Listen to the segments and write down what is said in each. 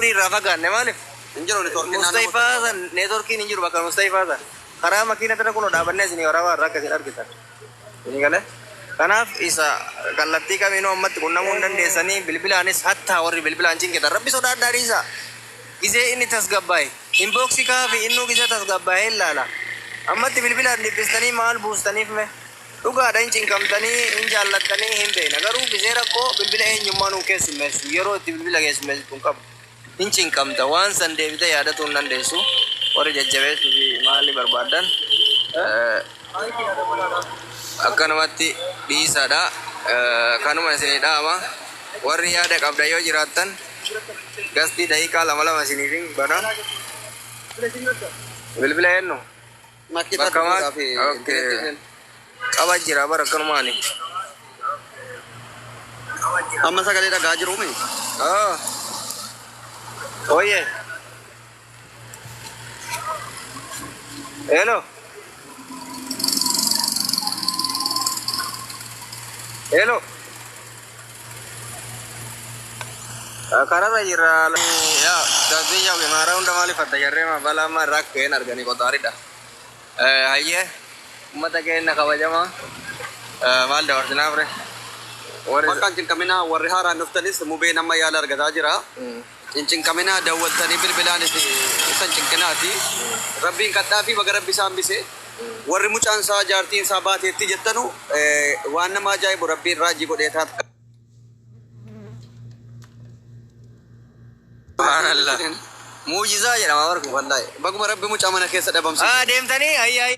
Irraa fagaanne maaliif? Hin jiru networkiin naannoo Mustayfaa Mustayfaa. san networkiin hin jiru bakka Mustayfaa san. Karaa makiina tana kunoo dhaabannee isinii waraabaa irraa akka isin argitan. Isinii galee? Kanaaf isa kallattii kamiinuu ammatti qunnamuu hin dandeessanii bilbilaanis hattaa warri bilbilaan cinqitan rabbi sodaadhaa dhiisaa. Gizee inni tasgabbaa'e inbox kaafi innuu gizee tasgabbaa'e hin laala. Ammatti bilbilaan dhiphistanii maal buustaniif mee? Dhugaadha hin cinqamtanii hin jaallattanii hin beekna garuu gizee rakkoo bilbila eenyummaa nuu keessummeessu yeroo itti bilbila keessummeessitu hin qabdu. Hin cinqamta waan san deebitee yaadatuu hin dandeessu warri jajjabeessuu fi maali barbaaddan akkanumatti dhiisaadha kanuma isinii dhaama warri yaada qabdan yoo jiraattan gastii daqiiqaa lama lama isiniifin bana bilbila eennu Makkii bakka taatu maa fuudhaa fi okay intinettii isheen. qaba jira bara akkanumaani Amma sagalee dhagaa jiruumi. Oh. Oye. Hello. Hello. Kararra jirra. Yaa gabbii yaa maaraa hunda maaliif adda jarree ma balaa amma irraa ka'een arganii qoxaaridha. Hayyee uummata keenya kabajamaa maal dabarsinaaf re warri Bakka hin cinqaminaa warri haaraan dhuftanis mubeen amma yaala argataa jira. Hin cinqaminaa dawwaltanii bilbilaanis isa hin cinqinaati. Rabbiin kadhaafi baga rabbi isa hambise. Warri mucaan isaa jaartiin isaa baateetti jettanu waan nama ajaa'ibu rabbiin raajii godhee taata. Subhaanallah. Muujizaa jedhama bar kun. Wallahi baguma rabbi mucaa mana keessa dhabamsiise. Ah deemtanii ayyi ayyi.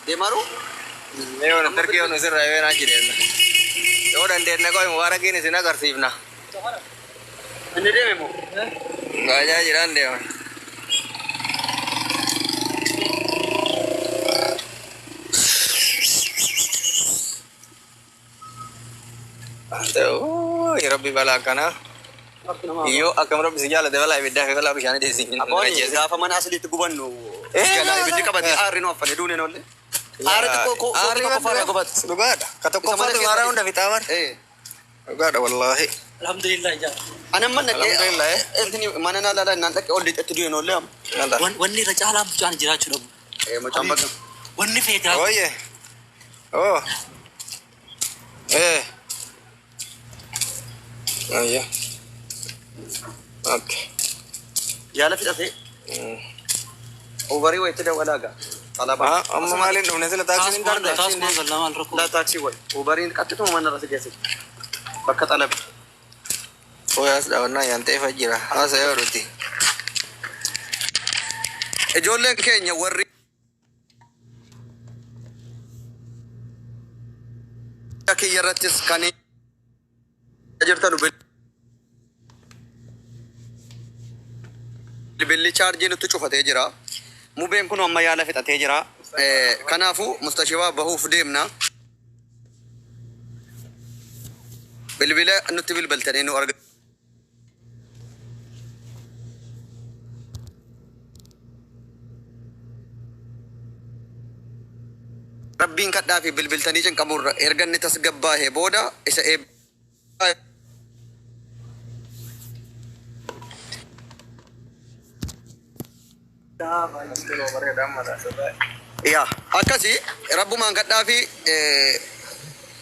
Deemaru? Mee yoona Amma tarkii bilbil. yoonu sirraa yoo achi deemna. Yoo dandeenne qoy mubaarakiin isin agarsiifna. Inni deeme moo? Gaajaa jiraan deema. Yaa Rabbi balaa akkanaa. Rabbi nama haa Yoo akkam Rabbi si jaalate balaa ibiddaa fi balaa bishaanii si hin Abboon ajjeesin. gaafa mana asliitti gubannu jalaa ibiddi qabate aarri nu affane duuneen oolle. Aarri xiqqoo fooqii Aarri tokkoffaa irraa gubate. Dhugaadha. Ka Isa mana tokkoffaatu keessa maaraa hunda fixaa bar. Eh. Dhugaadha wallaahi. Alhamdulillah jaa. Ani amma dhaqee Alhamdulillah. intini mana naa laalaa naan dhaqee ol lixetti du'een oolle amma. Yalla. Wanni irra caalaa mucaan jiraachuu dhabu. Eh mucaan bakka. Wanni feete haa Oye. Oh. Eh. Ayya. Okay. Yaala fixatee Uberii wayitti dawwalaa gaa. Xalabaa. Ah, amma maaliin dhufne sila taaksiin hin Taaskumaan darbe. taaskumaan gallaa maal rakkoo. Laa taaksii wayi. Uberiin qaxxituma mana irra si geessiti. Bakka xalabe. Oyaas dhaabannaa yaan ta'eef jira. Haasa yoo dhuti. Ijoolleen keenya warri kiyya irrattis kan jirtanu bilbilli chaarjii nutti cufatee jira. Mubeen kun amma yaala fixatee jira. Kanaafuu mustashibaa bahuuf deemna. Bilbila nutti bilbiltanii nu arga. Rabbiin kadhaa fi bilbiltanii cinqamurra erga inni tasgabbaahee booda isa eebba. Yaa akkasi rabbumaan kadhaa fi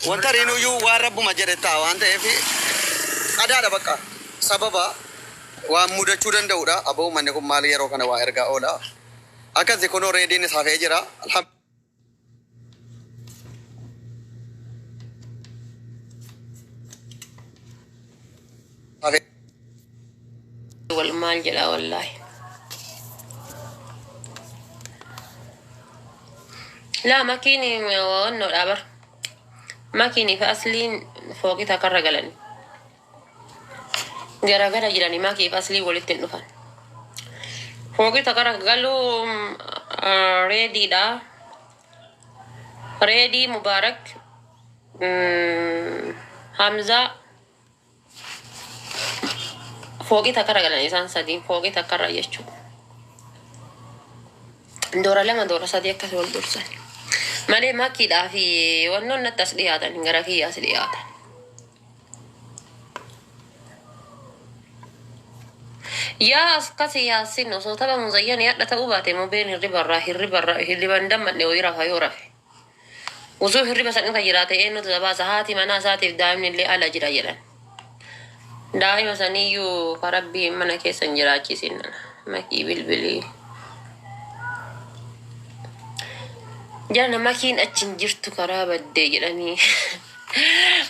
wanta riinuyyuu waan rabbuma jedhe ta'a waan ta'eef qadaadha bakka sababa waan mudachuu danda'udha. Aboo manni kun maal yeroo kana waa ergaa oola. Akkasi kunoo reediinis hafee jira. Hafee. Wal maal jedha wallaahi. Laa makiin wannoodha bar. Makiin fi asliin fooqii takkarra galani. Garagara jirani makii fi asliin walitti hin dhufan. Fooqii takkarra galuu reediidha. Reedii Mubaarak Hamzaa fooqii takkarra galan isaan sadiin fooqii takkarra jechuudha. Doora lama doora sadii akkas wal dursan. Malee makiidhaa fi wannoon natti as dhiyaatan gara kiyya as dhiyaatan. Yaa akkasi yaasin osoo tapha muzayyan yaadha ta'uu baate mubeen hirribarraa hirribarraa hirriban dammadne wayii rafa yoo rafe. Osoo hirriba san irra jiraate eenyutu gabaasa haati manaa isaatiif daa'imni illee ala jira jedhan. Daa'ima saniyyuu karabbii mana keessa hin jiraachisin makii bilbilii. Jana makiin achi hin jirtu karaa baddee jedhanii.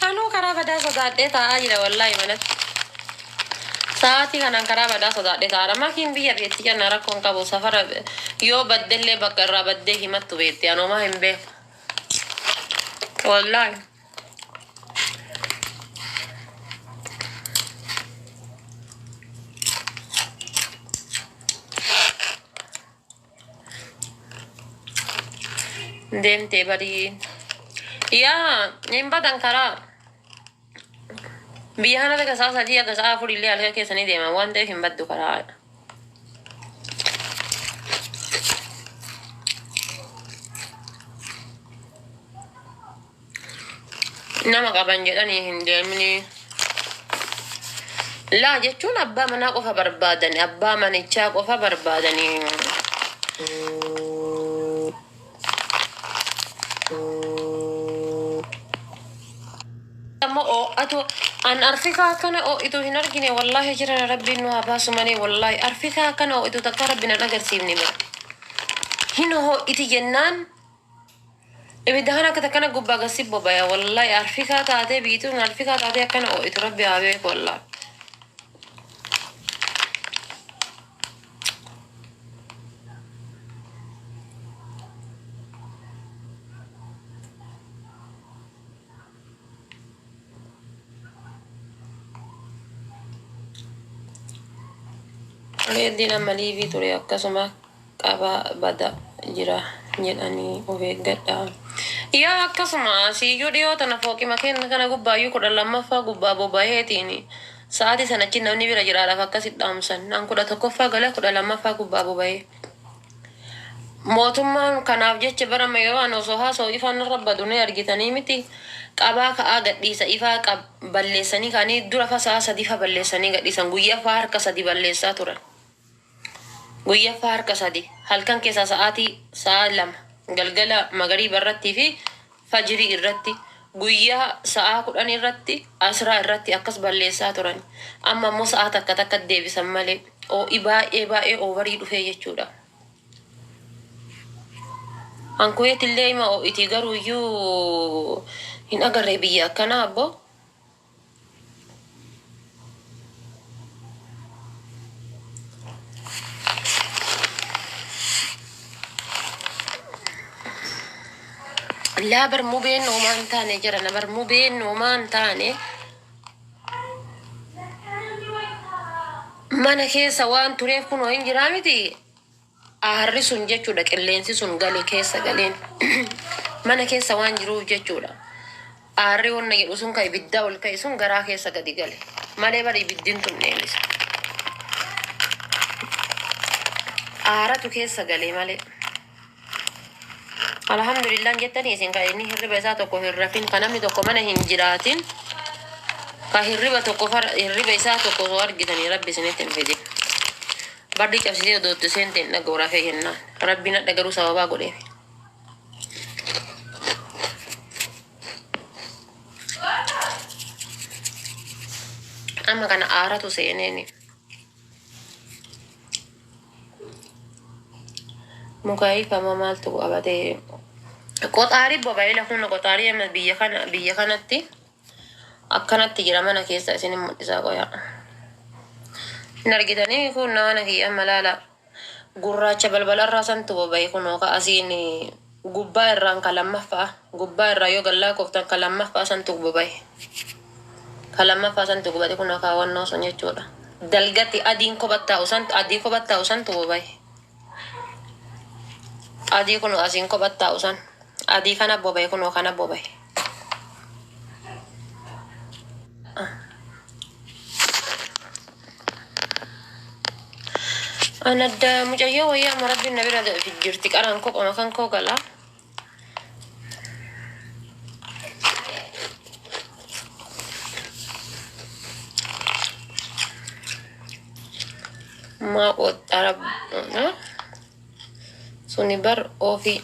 Anuu karaa badaa sodaadhee taa'aa jira wallaahi manatti. Sa'aatii kanaan karaa badaa sodaadhee taa'aadha. Makiin biyya beetti jenna rakkoon qabu safara yoo baddellee bakka irraa baddee himattu beetti anumaa hin beeku. Wallaahi. Deemtee barii. Yaa hin badan karaa. Biyya kana akka sa'a sadii akka sa'a afur illee halkan keessanii deeman waan ta'eef hin baddu karaa. Nama qaban jedhanii hin deemni. Laa jechuun abbaa manaa qofa barbaadani abbaa manichaa qofa barbaadanii. Amma oo'atu an arfikaa akkana oo'itu hin argine wallaahi jira rabbiin nu haa baasu malee wallaahi arfikaa akkana oo'itu takka rabbiin hin agarsiifne bara. Hin hoo'iti jennaan ibidda kana akka takkana gubbaa gasi bobaya wallaahi arfikaa taatee biituun arfikaa taatee akkana oo'itu rabbi haa beeku wallaahi. Reeddiin amma liivii ture akkasuma qaba bada jira jedhanii of eeggadha. Yaa akkasuma siyyuu dhiyoo tana fooqima kenna kana gubbaayyuu 12ffaa gubbaa bobaheetiin sa'aatii sana achi namni bira jiraadhaaf akkasit dhaamsan. Naan 11ffaa gala 12ffaa gubbaa bobahee. Mootummaan kanaaf jecha bara amma yeroo ani osoo haasa'u ifaan narra badu ni argitanii miti qabaa ka'aa gadhiisa ifaa qab balleessanii ka'anii dura fa sa'a sadii fa balleessanii gadhiisan guyyaa fa harka sadi balleessaa turan guyyaa fa harka sadi halkan keessaa sa'aatii sa'a lama galgala magariiba irrattii fi fajrii irratti guyyaa sa'aa 10 irratti asraa irratti akkas balleessaa turan amma immoo sa'aa takka takka deebisan malee oo'i baay'ee baay'ee oovarii dhufee jechuudha. An Kuwait illee ima ho'itii garuu iyyuu hin agarree biyya akkanaa abbo. Laa bar mubeen homaa hin taane jarana bar mubeen homaa hin taane mana keessa waan tureef kunoo hin jiraa miti Aarri sun jechuudha qilleensi sun gale keessa galeen mana keessa waan jiruuf jechuudha. Aarri wanna jedhu sun ka ibiddaa ol ka'e sun garaa keessa gadi gale. Malee bari ibiddi hin tunneenis. Aaratu keessa galee malee. Alhamdulillah jettanii isin kan inni hirriba isaa tokko hin rafin kan namni tokko mana hin jiraatin ka hirriba tokko hirriba isaa tokko osoo argitanii rabbi isinitti hin fidin. Bardii cabsitee odoo itti seente hin dhaga'u rafee jennaan. Rabbiin hadha garuu sababaa godheef. Amma kana aaratu seeneeni. Mukaayifama maaltu qabatee qoxaarii boba'ee lafuun qoxaarii amma biyya kana biyya kanatti akkanatti jira mana keessa isin mul'isaa qoyaa. Hin argitanii kun mana kiyya amma laala gurraacha balbalarraa santu boba'e kunoo ka asiin gubbaa irraan ka lammaffaa gubbaa irraa yoo gallaa kooftan ka lammaffaa santu boba'e. Ka lammaffaa santu gubate kun akaawwannoo sun jechuudha. Dalgatti adiin kophat taa'u santu adii kophat taa'u santu boba'e. Adii kun asiin kophat taa'u san adii kana boba'e kunoo kana boba'e. An adda mucayyoo wayyaa amma rabbiin na bira jirti qaraan kophama kan koo galaa. Maa qoxxara suni bar ofii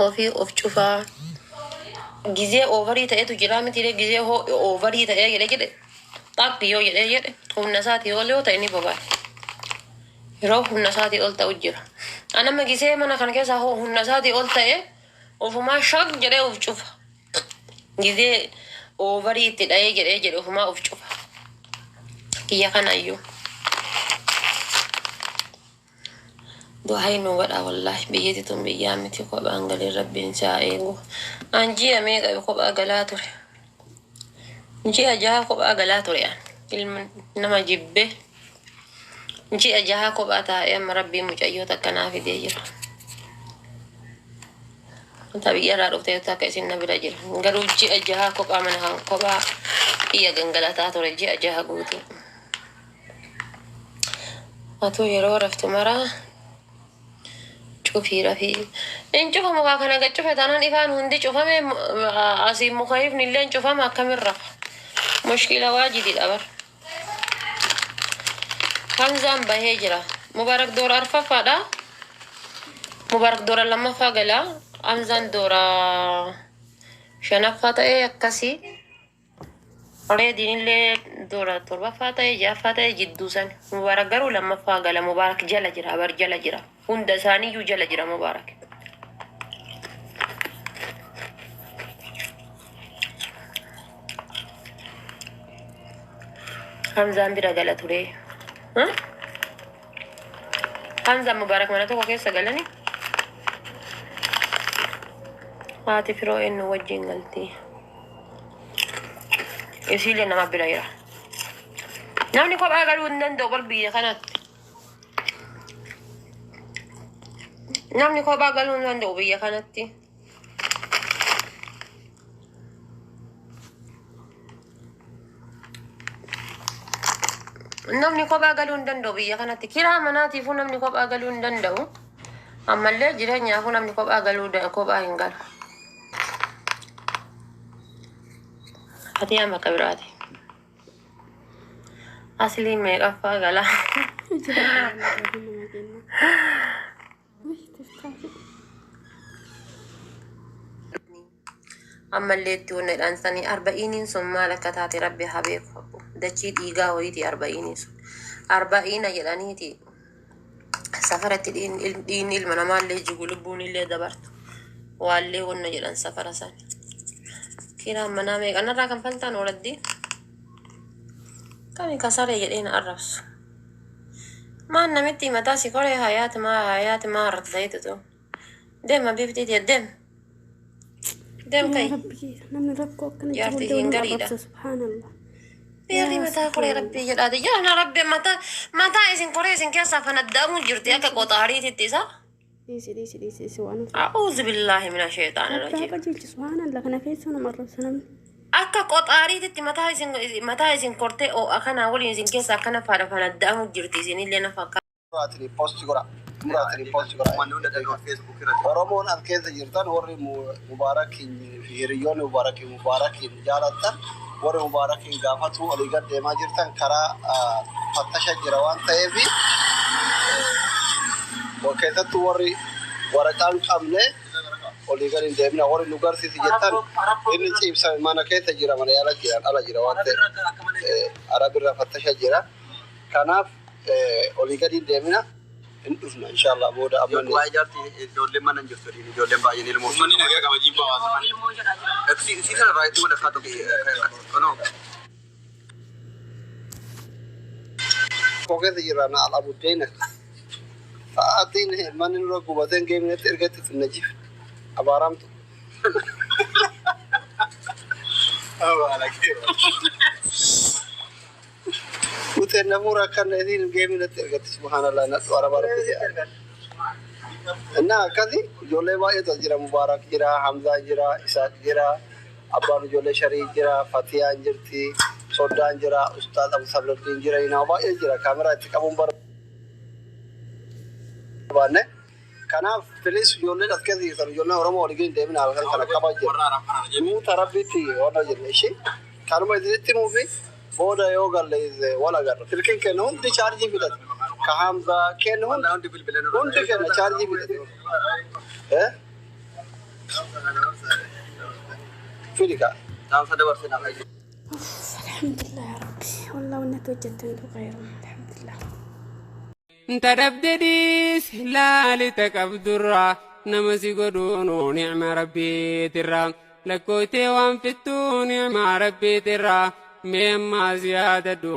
ofii of cufaa gizee oovarii ta'etu jira miti gizee oovarii ta'ee jedhe jedhe xaappi yoo jedhee jedhe humna isaatii ol yoo ta'e ni boba'a. Yeroo humna isaatii ol ta'u jira. Anama gizee mana kana keessa humna isaatii ol ta'e ofumaa shak jedhee of cufa. Gizee oovarii itti dha'ee jedhee jedhe ofumaa of cufa. Kiyya kanayyuu. Du'aa nu godha wallaahi, biyyatti tun biyyaa miti, kophaan galee rabbiin si haa eegu. An ji'a meeqa kophaa galaa ture? Ji'a 6 kophaa galaa ture an. Ilma nama jibbee. Ji'a 6 kophaa taa'ee amma rabbiin mucayyoo takka naa fidee jira. Wanta biyyarraa dhuftee takka isin na bira jira. Garuu ji'a 6 kophaa mana kan kophaa kiyya gangalataa ture ji'a 6 guutuu. Atuu yeroo raftu maraa cufii rafii. In cufamu kaa kana gad cufe taanaan ifaan hundi cufame, asii mukayifni illee cufama, akkamin rafa? Mushkila waajididha bar. Hamzaan bahee jira. Mubarak doora arfaffaadha. Mubarak doora lammaffaa galaa. Hamzaan doora shanaffaa ta'ee akkasii. Reediin illee doora torbaffaa ta'ee ja'affaa ta'ee jidduu san. Mubarak garuu lammaffaa gala. Mubarak jala jira, bar jala jira. Hunda isaaniiyyuu jala jira Mubarak. Hamzaan bira gala ture. Hamzaan Mubarak mana tokko keessa galani. Haati firoo eenyu wajjin galti? Isiilee nama bira jira. Namni kophaa galuu hin danda'u bar biyya kanatti. Namni kophaa galuu hin danda'u biyya kanatti. Namni kophaa galuu hin danda'u biyya kanatti. Kiraa manaatiifuu namni kophaa galuu hin danda'u. Ammallee jireenyaafuu namni kophaa galuu kophaa hin galu. Ati amma akka biraati. Aslii meeqaffaa gala? Jira nama kenna. Uy, tiftaati. Ammallee itti wanna dhaansanii arba'iiniin sun maal akka taate rabbi haa beeku. Dachii dhiigaa wayiiti arba'iiniin sun. Arba'iina jedhaniiti safaratti dhiigni ilma namaallee jigu, lubbuun illee dabartu. Waallee wanna jedhan safara san. Kiraan manaa meeqa narraa kan faltaan ooladdi? Kami kasaree jedhee na arrabsu. Maan namitti mataa si koree hayaati maa hayaati maa arratayitutu. Deema bifti deem. Deem Yaa kai. Rabbi, namni rakkoo akkana jiru Jaartii hunda hin nama gariidha. arrabsa, subhaanallah. Beerri Yaa mataa koree subhaanallah. rabbii jedhaati. Yaa na rabbi, mataa mataa isin koree isin keessaa fanaddaamuu jirti akka qoxaariititti isa. Dhiisi, dhiisi, dhiisi, dhiisi waan of. أعوذ بالله من الشيطان Rabbi haa الرجيم. qajeelchu, subhaanallah, kana keessa nama arrabsa namni. Akka qoxaariititti mataa isin kortee oo'a kanaa waliin isin keessa akkana fanaddaamuu jirti isinillee na fakkaata. Muraatini post godha. Muraatini post godha. Uummanni hunda dhaga'u Facebook irratti. Oromoon as keessa jirtan, warri Mubaarakiin fi hiriyoonni Mubaarakiin Mubaarakiin jaalattan, warri Mubaarakiin gaafatu olii gad deemaa jirtan, karaa fattasha jira waan ta'eef, keessattuu warri waraqaa hin qabne olii gad hin deemina. Warri nu garsiisi jettan, inni ciibsame mana keessa jira, mana yaala jira, ala jira waan ta'eef arabirra fattasha jira. Kanaaf olii gad hin deemina, hin dhufna inshallah booda amma. Waa'ee jaartii ijoolleen mana hin jirtu, ijoolleen baay'een ilmoo. Uummanni nagaa qaba jibbaa hawaasa. Si sana irraa itti walakkaa tokko kunoo. Koo keessa jira na alabuddeena. Sa'aatiin manni nurra gubateen geeminetti ergatti tunna jif. Abaaramtu. Abaara kee. Uteen nafuura akkana isiin geeminetti ergatti, subhaanallah, nadhu araba rabbi jedha. Inna akkasi ijoollee baay'eetu as jira. Mubaarak jira, Hamzaa jira, Isaaq jira, abbaan ijoollee Sharii jira, Fatiyaan jirti, Soddaan jira, Ustaaz Abu Sabladdiin jira, nama baay'ee jira. Kaameraa itti qabuun barbaanne. Kanaaf please, ijoolleen as keessa jirtan, ijoolleen Oromoo walii hin deemina, halkan kana qabaa jira. Warra Arab kana jedhu. Nuuta rabbiitti waan jenna ishee. Kanuma isinitti himuufi Booda yoo galle wal agarra. Silkiin kenna hundi chaarjii fidate. Ka Hamzaa kenna hundi hundi kenna chaarjii fidate. Eh? Fidi kaa. Dhaamsa dabarsinaa. Alhamdulillah yaa rabbi. Wallah wanni ati hojjette hunduu khayrum. Alhamdulillah. Tadabde dhiis laalita qabdurraa nama si godhuunu nicma rabbiitirraa lakkooytee waan fittuu nicma rabbiitirraa mee ammaas yaadadhu.